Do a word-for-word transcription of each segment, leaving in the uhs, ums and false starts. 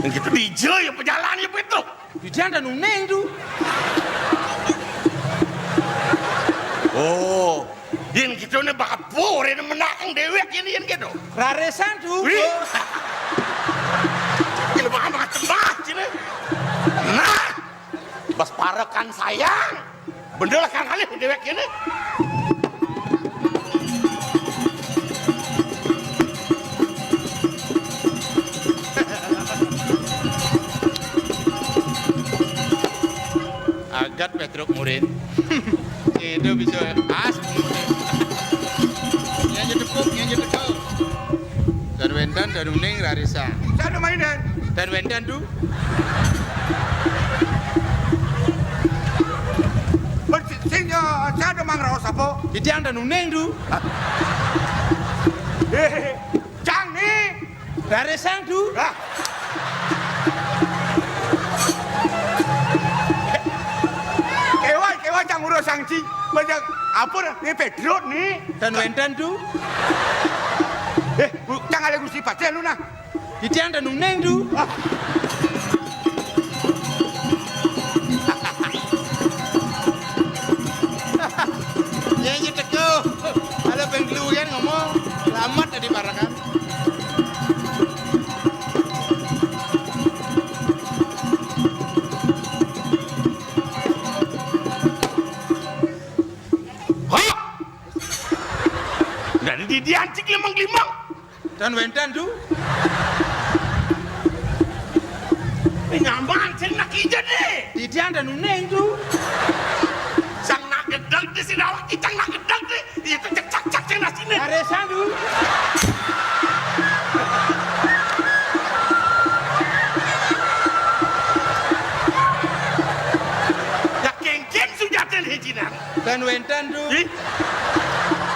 Gitu dija ya pejalan ya Petruk. Didian dan uning tu. Oh, yen gitu ne bakal pore ne menang dewek yen, yen gitu. Raresan tu. Wih. Gila banget macam bah sini. Nah, bas parekan sayang. Bener lah kang kalih dewek kene. Agat Petruk murin. Itu bisa as. Yang jedepuk, yang jedepuk. Dan wentan dan uning rarisa. Sadu mainan. Dan wentan tu. Sing, eh, sadu mangraos apa? Titiang dan uning tu. Eh, cang ni. Rarisang tu. Ah. Kewa, kewa cang urus sangci. Banyak apa ni Petruk ni? Dan wentan tu. Eh, cang ale Gusti Patih lu nah. Titiang dan uning tu. Ya, ya teko. Kalau bengkulu kan ngomong, selamat tadi barakan. Hah? Dari didian cik limang-limang. Dan wentan tu. Ini nyaman sing nak ija deh. Didian dan uning tu. Sang nak gedeg di sini awak kita nak gedeg deh. Itu cek cak cak cek nasi nih. Rarisang tu. Ya kengken sujatin hijinan. Dan wentan tu. Ih.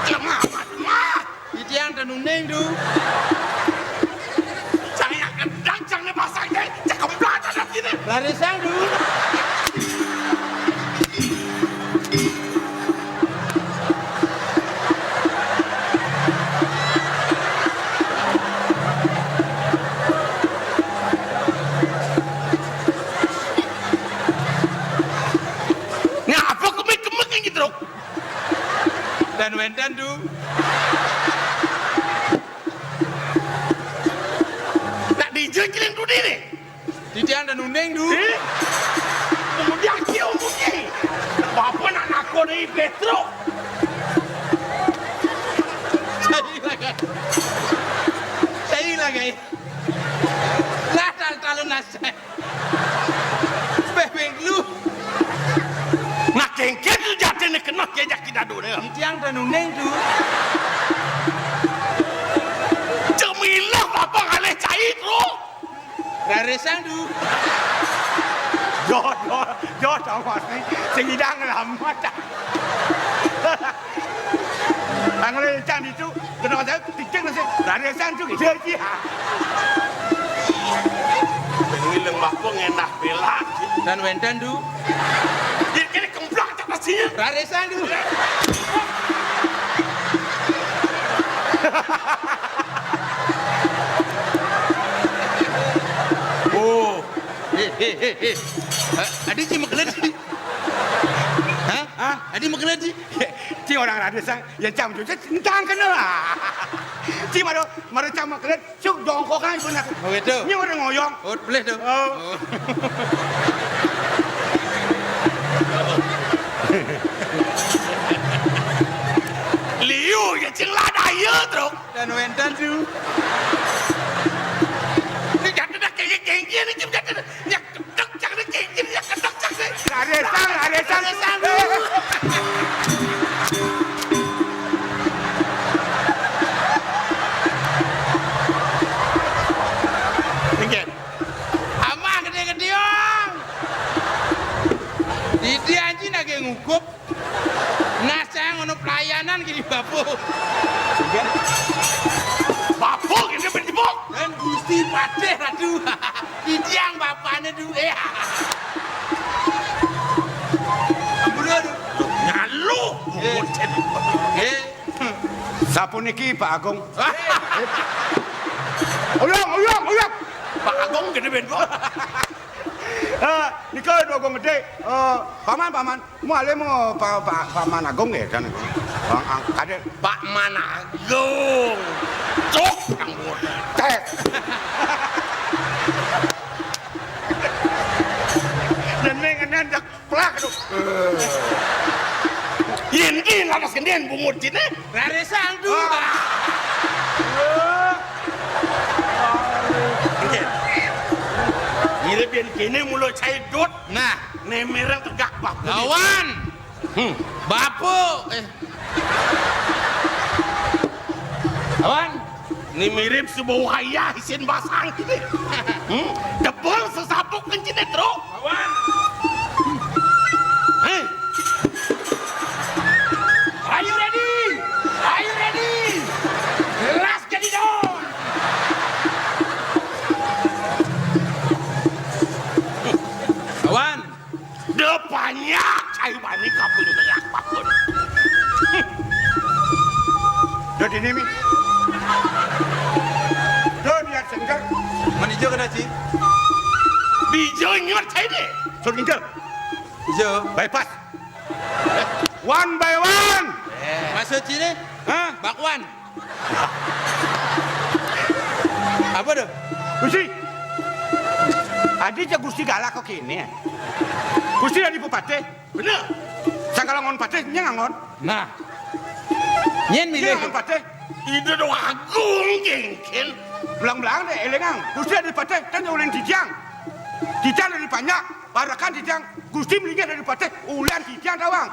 Lemah amat mah. Titiang dan uning tu. Cang yang gendang, cang ni pasang deh, cang kemplatan lagi ni. Rarisang tu. Ngapa kemik-kemik yang gitu? Dan wentan tu. Nak dijengkiling tu diri. Titiang dan uning tu. Eh? Kemudian kio mungkin. Bapa nak nakon ni Petro. Saya lagi. Saya lagi. Lah tal talun nasai. Bebeng lu. Nak kengken tu jatine kena kejak kita dulu. Titiang dan uning tu. Cemilah bapa ngalih cai tu. Rarisang tu. Yo, yo, yo, tahu pasti. Sing idang lama dah. Angre cang ditu, kena saya titik nasi. Rarisang tu gitu aja. Ini lembah pun enak belak. Dan wentan tu. Ini, ini kemplak tak nasinya. Rarisang tu. Oh. Eh, eh, eh, eh. Eh, adi ci makelet. Hah? Hah? Adi makelet ci. Ci orang rarisang. Ya, cam cuci, entang kena. Ci maro, maro cam makelet, cuk jongkokan pun aku. Oh, gitu. Ini orang ngoyong. Oh, boleh tu. Oh. Oh. Liu ya, cing lah daya, truk. Dan wentan tu. Ini jatuh dah kengki-kengki ni, cim jatuh dah. Nyak ketek, cak ni kengki, nyak ketek, cak ni. Rarisang, rarisang. Rarisang tu. Tinggal. Amah gede-gede, ong. Didi anjing lagi ngukup. Nah, saya ngono pelayanan gini, Bapu. Bapu gini, Bapu. Dan Gusti Patih Ratu. Didiang bapane duwe. Ampun, aduh. Nyalu. Eh. Eh. Sapuniki, Pak Agung. Hah? Uyang, uyang, uyang. Pak Agung gedé bén, Pak. Ah, nika Déwa Agung Gedé. Eh, paman, paman. Malih mau pa-, pa-, Paman Agung nggih, kan. Ang-, ang-, kadé. Pak Man Agung. Cuk, kang bodoh. Tes. Yen ning ngenen, plak, aduh. Yen ki lantas gendén bungut cine. Lare sang dua. Ah. Nggih. Mirip yen kene mula caidot. Nah, nemereng tegak bab. Lawan. Hmm. Bapuk. Eh. Lawan. Ini mirip sebuah wayah isin basang kene. Hmm? Tebel sesapuk kencine, Tru. Lawan. Hei. Are you ready? Are you ready? Las jadi don. Lawan. Da panyak, cai bani kaping tengah bakun. Da dini, Mi. Da niat sengker. Mani ijo kena, Ci? Bijo nyuat cai deh. Sur nginjel. Ijo. Bypass. One by one. Maksud sini? Hah? Bakwan. Apa tuh? Gusti. Adi ja Gusti galak kok kene. Gusti dadi pepatih. Bener. Sangkala ngon patih, nyén ngangon. Nah. Nyén milih. Nyén ngangon patih. Ida Déwa Agung, kéngkén. Belang-belang deh, élingang. Gusti dadi patih, kan ulin titiang. Titiang dadi panyak, parekan titiang. Gusti melinggih dadi patih, ulian titiang tawang.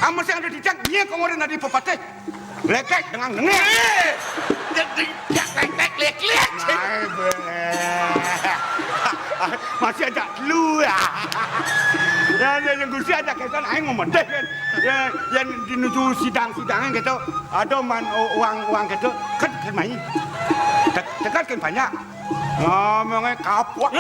Amun sing ada titiang, nyén kok ngorin dadi pepatih. Lekek dengan nengek. Eh, jadi jak lekek lek-lek. Ay, boleh. Masih ada dulu ya. Ya, ya, yang Gusti ada kesan, aing mau medeh kan. Ya, yang dinuju sidang-sidangan gitu. Ada man, o-, uang-uang gitu. Kan, kan main. Tek-, tekan kan banyak. Ngomongnya kapok.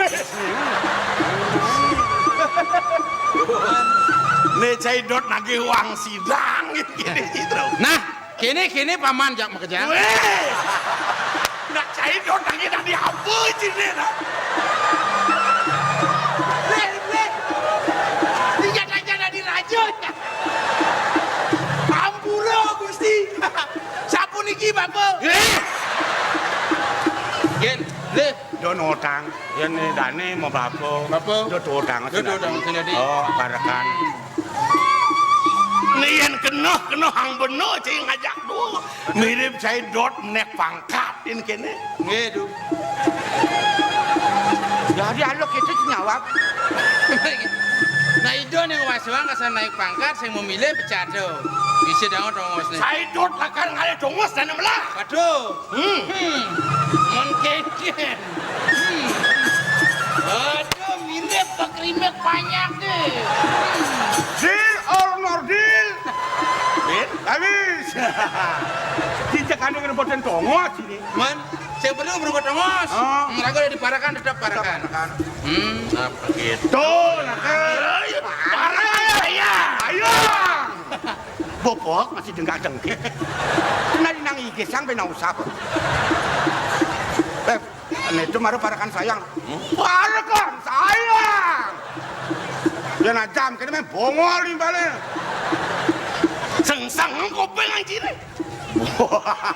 Né caidot nagih uang sidang gitu, gitu. Nah, kéné, kéné paman jak makejang. Wéh. Nak caidot nagih tadi apa cine, nak? Wéh, wéh. Ingat aja tadi raja. Ampura, Gusti. Sapuniki, Bapak. Wéh. Gén, lé. Don utang, yén dané mau bapa. Bapa. Don utang. Don utang, sing dadi. Oh, parekan. Né yén kena, kena hang bena, cai ngajak dua. Mirip cai dot nek pangkat, yén kéné. Nggih, Du. Jadi aluk itu nyawab. Nah, Ida ning wasuang kasar naik pangkat, sing memilih pecat, Do. Bisa dangu tongos né. Cai dot lakar ngalih tongos dané melah. Waduh. Hmm. Hmm. Mon kénkén. Hmm. Aduh, mirip pakrimet panyak deh. Hmm. Deal or no deal? Deal. Habis. Cicak anu kena boten tongos ini. Man, saya perlu berbuat tongos. Oh. Hmm, lagu udah diparakan, tetap parakan. Parakan. Hmm. Apa gitu? Tuh, nah, kan. Ayo, parakan saya. Ayo. Bopok masih dengkak-dengkik. Kenal nang I G sang ben usap. Eh, ini itu maru parakan sayang. Parakan sayang. Dia najam kene main bongol nih balik. Sengsang kopeng anjir.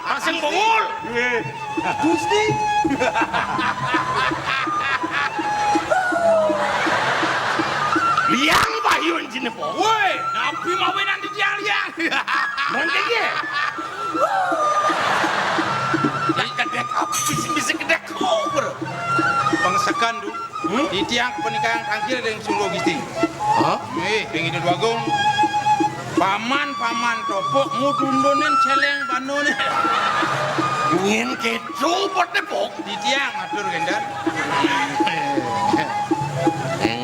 Pasang bongol. Iya. Gusti. Liang bayun jine po. Woi, nabi mawe nanti dia liang. Mungkin ya. Yang kedek apa sih bisa kedek kau, bro? Pengsekan, Du. Hmm? Titiang panikahan tangkil ring Sungguh Gisting. Hah? Eh, ring Ida Déwa Agung. Paman, paman topok mutundunin celeng banune. Nyén kéto bote, Pok? Titiang matur, Gender.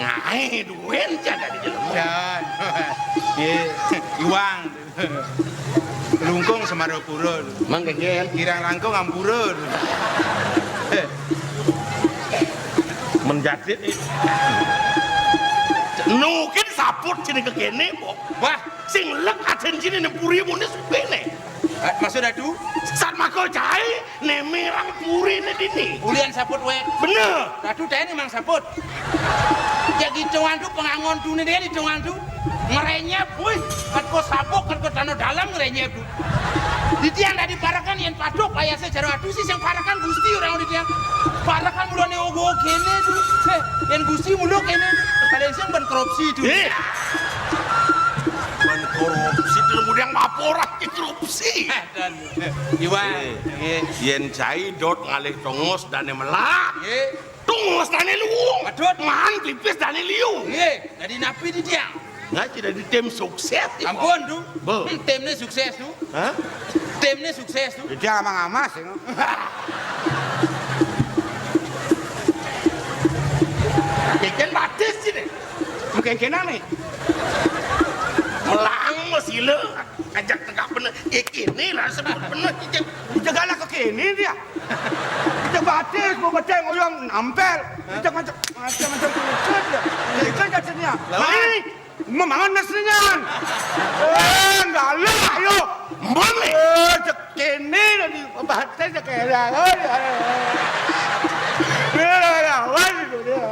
Ngaé duén jadadi jelema. Jan. Eh, iwang. Lungkung Semarapura. Mangga, Gén. Kirang langkung ampura. Menjadit iki. Nukin saput jeneng kekéné, Pok. Wah, sing lek aden jeneng puri muni supene. Eh, maksud adu? Sat maka Cai, né mérang puriné dini. Ulian saput wé. Bener. Ratu téh mang saput. Ya gitu antu pengangon tu né dia di tu antu. Ngerenyep, wih, kan ko sabuk, kan ko tanah dalam ngerenyep tu. Di tiang tadi parekan yang paduk, ayah saya jero atuh sih yang parekan gusti orang di tiang. Parekan mulane ogo kene tu. Eh, yang gusti mulu kene. Kalian sih ban korupsi tu. Eh. Ban korupsi tu, kemudian laporan ke korupsi. Eh, dan Iwan, eh, yén cai dot ngalih tongos dané melah. Eh. Tongos dané luung. Aduh. Man pipis dané liu. Eh, jadi napi di tiang? Nah, tidak di tim sukses. Ampun, tu. Bo. Hmm, timnya sukses, tu. Hah? Timnya sukses, tu. Di tiang amang amas, ya. Kénkén batis sih, deh. Mungkin kena nih. Melang masih le. Ajak tegak bener. Iki nih lah sebut bener. Ijak, ijak galak ke kene dia. Ijak batis, mau bedeng, oyong nampel. Ijak ngajak, ngajak, ngajak, ngajak dia. Ijak ngajak dia. Lawan. Mari, memangan nasinya. Eh, galak, yo. Mari. Eh, cek kene tadi, batis cek kene. Eh, ya, ya. Dia lawan itu dia.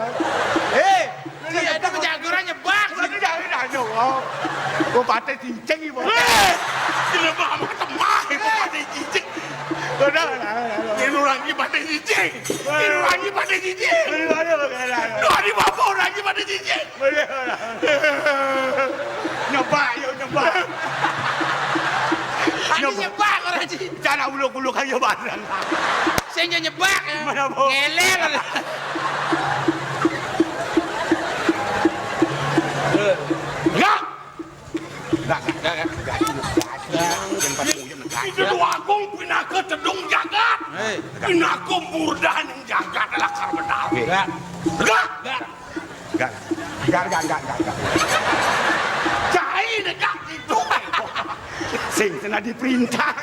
Eh, Iya, itu penjaguran nyebak. Berarti jangan nanya, wow. Gua paté cicing, Ibu. Eh, jelema mah temah, ibu paté cicing. Udah, udah, udah, udah. Ini lagi paté cicing. Ini lagi paté cicing. Udah, udah, udah, udah. Doa di bapak orang lagi paté cicing. Udah, udah. Nyebak, yo, nyebak. Anu nyebak orang sih. Cara uluk-uluk aja barang. Sing nyebak, ya. Mana, Bu? Ngeler. Enggak. Enggak, enggak, enggak, enggak. Yang pas hujan, enggak. Itu Agung pinaka tedung jagat. Hei. Pinaka murdaning jagat lakar benar. Enggak. Enggak. Enggak. Enggak. Enggak, enggak, enggak, enggak, enggak. Cai negak itu. Sing kena diperintah.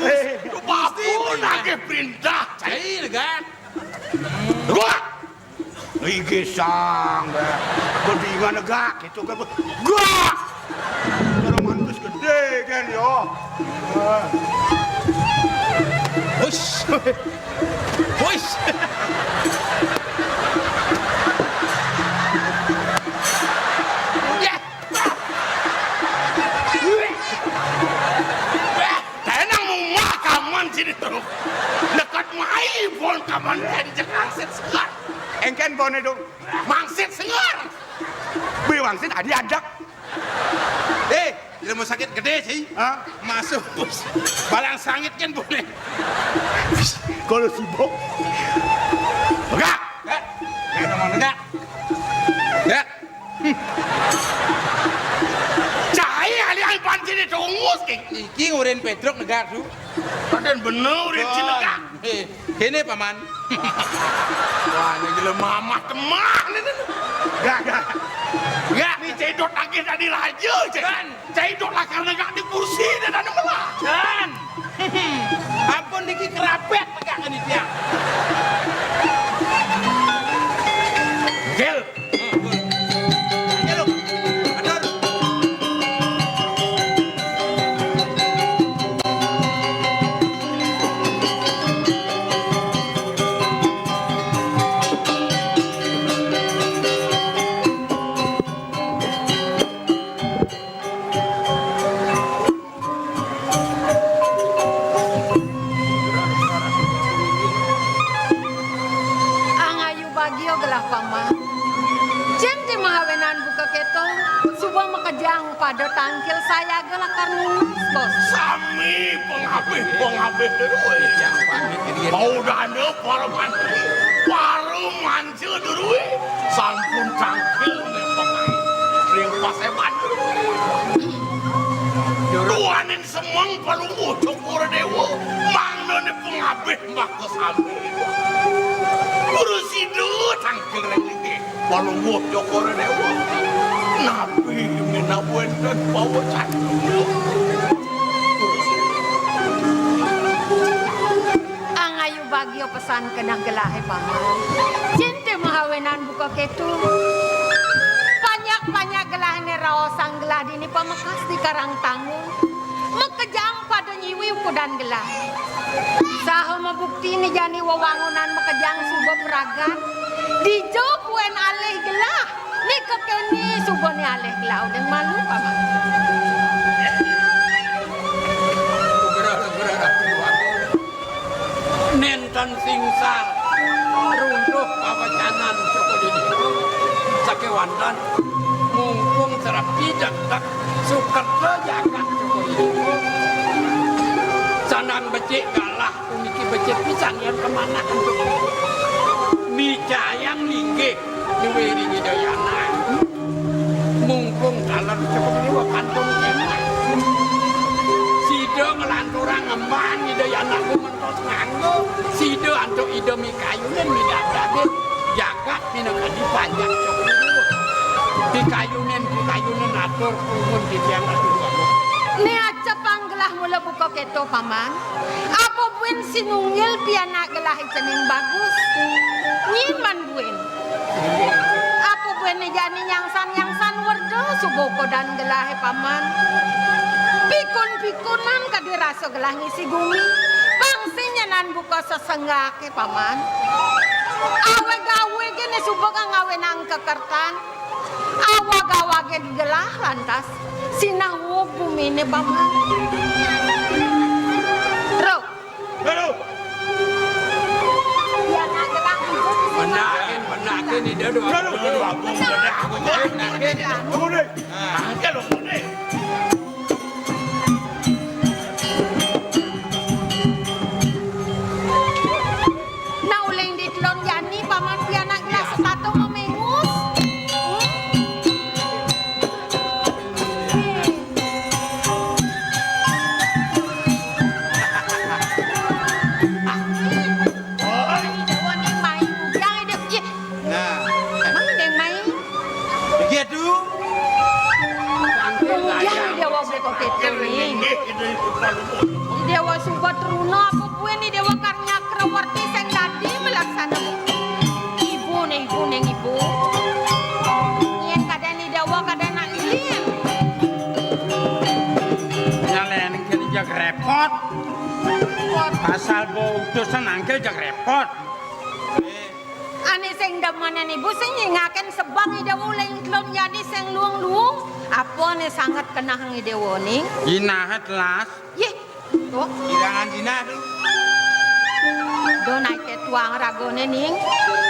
Eh, bapak nagih perintah. Cai negak. Gua. Iki sang, bé. Bedingan negak, gitu, bé. Gua. Kalau mantus gedé, kan, yo. Hush. Hush. Ya. Tenang, mau makaman sini terus. Dekat mai pon kaman tenjek angsit segar. Engkén boné dong. Mangsit segar. Bé wangsit adi adak. Eh, di rumah sakit gedé sih. Hah? Masuk. Balang sangit kan boné. Kalau sibuk. Enggak. Enggak. Enggak. Enggak. Cai alih-alih pancing ditungus, King. Iki ngurin Pétruk negak, su. Padahal bener ngurin Cinegak. Eh, kéné, Paman. Wah, ini jelema mah temah, nih, nih. Gak, gak. Gak. Ini cedot lagi tadi raja, cek. Kan. Cai dot lakar negak di kursi dan ada melah. Dan ampun niki kerapet tegak niki tiang. Gel. Gel. Aduh. Angayu bagia gelah paman. Cén ti mahawenan buka kéto, suba makejang pada tangkil sayaga lakar nunas, Bos. Sami pangabih-pangabih derué. Mau dana para mantri, para manja derué. Sampun tangkil ring paséban derué. Duaning semeng Palungguh Cokor Déwa, mangdané pangabih maka sami. Guru sida tangkil ring linggih Palungguh Cokor Déwa. Napi minab wénten pawecan? Angayu bagia pesan keneh gelahé paman. Cén ti mahawenan buka kéto. Panjak-panjak gelahé né raosang gelah dini pamekas di Karang Tanggung. Makejang pada nyi Kuwi ukudan gelah. Saha mabukti né jani wewangunan makejang suba pragat. Dija puen alih gelah. Né kekéné suba né alih gelah, uling malu, Paman. Nugraha, nugraha, Ratu Agung. Nénten singsal runtuh pawecanan Cokor I Dipta. Sakéwanten mumpung srepi dekdek sukerta jagat Cokor I Dipta. Sandang becik galah puniki becik pisan yén kemanakan Cokor I Dipta. Micayang linggih duwé ring Ida Yana. Mumpung taler Cokor I Déwa kantun kémah. Sida nglanturang ngemban Ida Yana gumantos nganggo. Sida antuk Ida mikayunin midabdabin jagat minakadi panjak Cokor I Déwa. Pikayunin, pikayunin atur nuwun titiang Ratu Agung. Né acepang gelah mula buka kéto, Paman. Apa buin sinunggil pianak gelah cening bagus? Nyiman buin. Apa buin jani nyangsan-nyangsan werda suba ukudan gelahé, Paman. Pikun-pikunan kadi rasa gelah ngisi gumi. Pang sing nyanan buka sesenggaké, Paman. Awég-awégé né suba kang ngawinang kekertan. Awag-awagé gelah lantas sinah wuk guminé, Paman. Truk. Lalu. Ya, nak gelah ibu di sini. Benakin, benakin, Ida Dua. Lalu. Ida Dua Agung, benakin. Benakin. Tunggu deh. Nah. Lalu, tunggu deh. Nah, uling ditelun jani, Paman pianak gelah setata mamengus. Ih, Déwa ning mai, bujang Ida. Ih, Nah. Mang Ida ning mai. Begitu. Bujang Déwa buka kéto ning. Déwa suba truna apa buin Déwa karya krawarti sing dadi melaksana. Ibu ning, ibu ning, ibu. Yén kadén Déwa kadén nak lilin. Nyalén kene jag repot. Repot. Pasal bo utusan angkel jag repot. Ané sing demenan ibu sing nyingaken sebang Ida uling telun jani sing luung-luung. Apa né sanget kenahang Ida ning? Jinahat las. Yih, tuh. Ilangan jinah tuh. Do naik tuang ragone ning.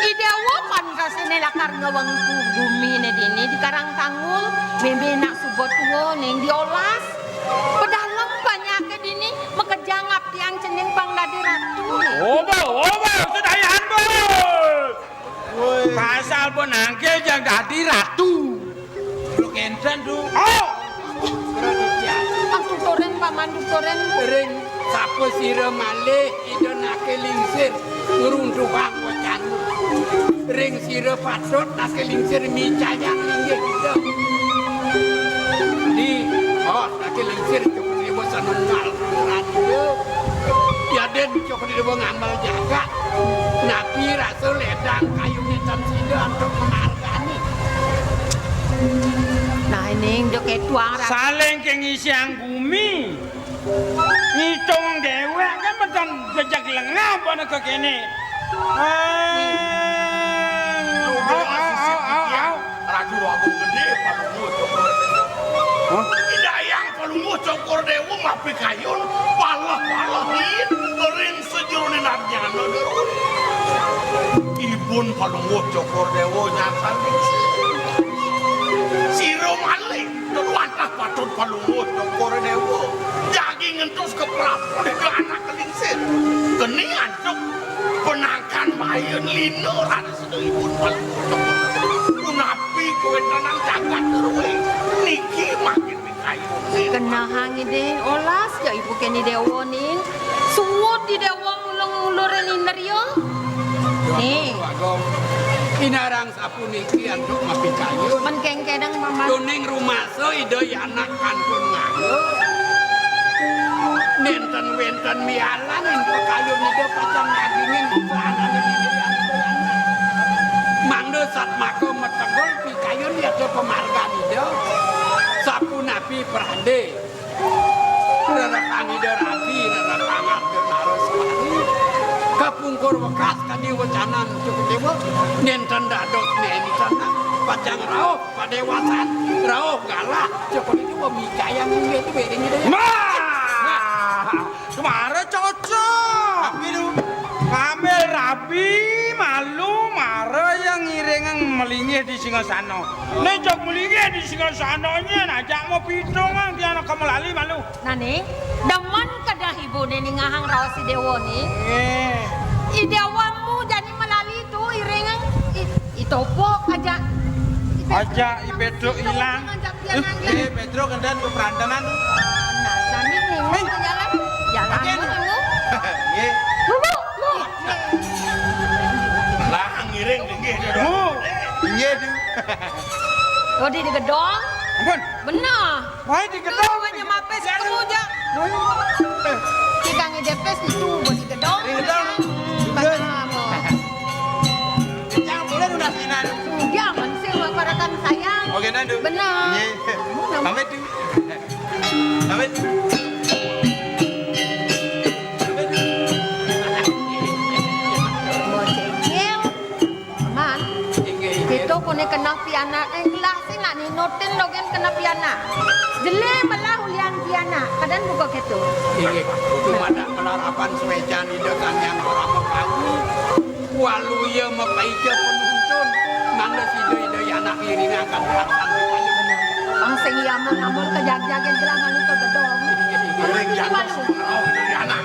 Ida pantes né lakar ngewengku gumine dini di Karang Tanggul. Mémé nak suba tua ning diolas. Pedalem banyake dini makejang aptian cening pang dadi ratu. Oba, oba, sedayan, Bo. Woi. Pasal pun angke jang dadi ratu. Lu kenten, Du. Oh. Pang tuturin, Paman, tuturin. Ring sapa sira malih Ida nake lingsir ngruntuhang wecanmu. Ring sira patut nake lingsir micayang linggih Ida. Di, oh, nake lingsir cukup ibu senunggal raja. Yadin cukup ibu ngambil jagat. Nabi Rasul ledang kayu hitam sida untuk menargani. Nah, ini njuk tuang raja. Saling kengisiang bumi. Ngitung dewek kan meden bejak lengah pada ke kene. Ah, ah, ah, ah, ah. Ratu Agung Gede, Palungguh Cokor Dewa. Hah? Idayang Palungguh Cokor Dewa mapikayun, paleh-palehin, ring sajeroning adnyana Dewa. Ibun Palungguh Cokor Dewa nyatan. Sira malih. Wantah patut Palungguh Cokor Dewa. Jagi ngentos ka Prabu Dega anak lingsir. Keni antuk penangkan mayun lina raris ibun Palungguh Cokor Dewa. Punapi kawentenan jagat Derwe. Niki makin pikayun. Kenahang ide olas ya ibu keni dewa ning. Suwud di dewa mulung-mulur liner yo. Nih. Agung. Inarang sapuniki antuk mapikayun. Men kengkenang, Paman. Tuning rumasa Ida Yanak kantun nganggo. Nenten wenten mialan ing pikayun Ida pacang ngagingin buka anane diri Ida Yanak. Mangda satmaka mategul pikayun yata pamargan Ida. Sapunapi prade. Rerekan Ida rabi Wekas kadi wecanan Cokor Déwa, nénten dados nénten pacang rauh padéwasan, rauh galah Cokor Déwa micayang inggih tuwé ring Ida Hyang. Nah, kemara cocok. Tapi lu ngambil rabi malu mara yang ngiringang malinggih di singgasana. Né jak malinggih di singgasana nyén ajak mau pitung ang di anak kamu lali malu. Nah, ning, demen kedah ibu né ningehang raos I Déwa, ning. Nggih. I Déwa mu jani malali tu iring I, I Topok aja. Aja I Pétruk ilang. Ngajak dia nangis. Eh, Pétruk kendan ku perantenan. Nah, nah, ning, ning, jalan. Jalan. Oke, dulu. Nggih. Bubuk, bubuk. Lah, ngiring, nggih, dulu. Nggih, Du. Oh, di, di gedong. Ampun. Bener. Wah, di gedong. Lu hanya mapes ketemu aja. Kita ngejepes itu, gua di gedong. Di gedong. Di gedong. Jangan boleh lu nasinan. Jangan sih, masyarakat sayang. Oke, Nandu. Bener. Iya. Pamit, Du. Pamit. Bocengil. Aman. Inggih, inggih. Kita punya kena pianak, eh, gelah sih nak ninutin dogen kena pianak. Jelé melah ulian pianak, kadang buka gitu. Inggih, cuma ada pelarapan suécan Ida Sang Hyang Parama Kawi. Waluya mapaica penuntun, mangda sida Ida anak ngiring angkat rasan. Pang sing iya amun-amun kejag-jagan gelah malu ke gedong. Inggih, inggih, inggih. Anak.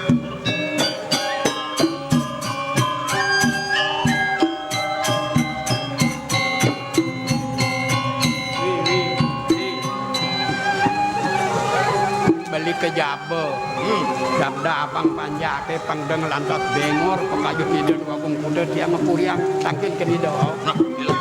Beli ke jaba. Hmm. Jabda abang panjake pang deng lantas bengor pekayu tidak dua bung kuda dia mekuriang tangkin ke nida. Nah, gila.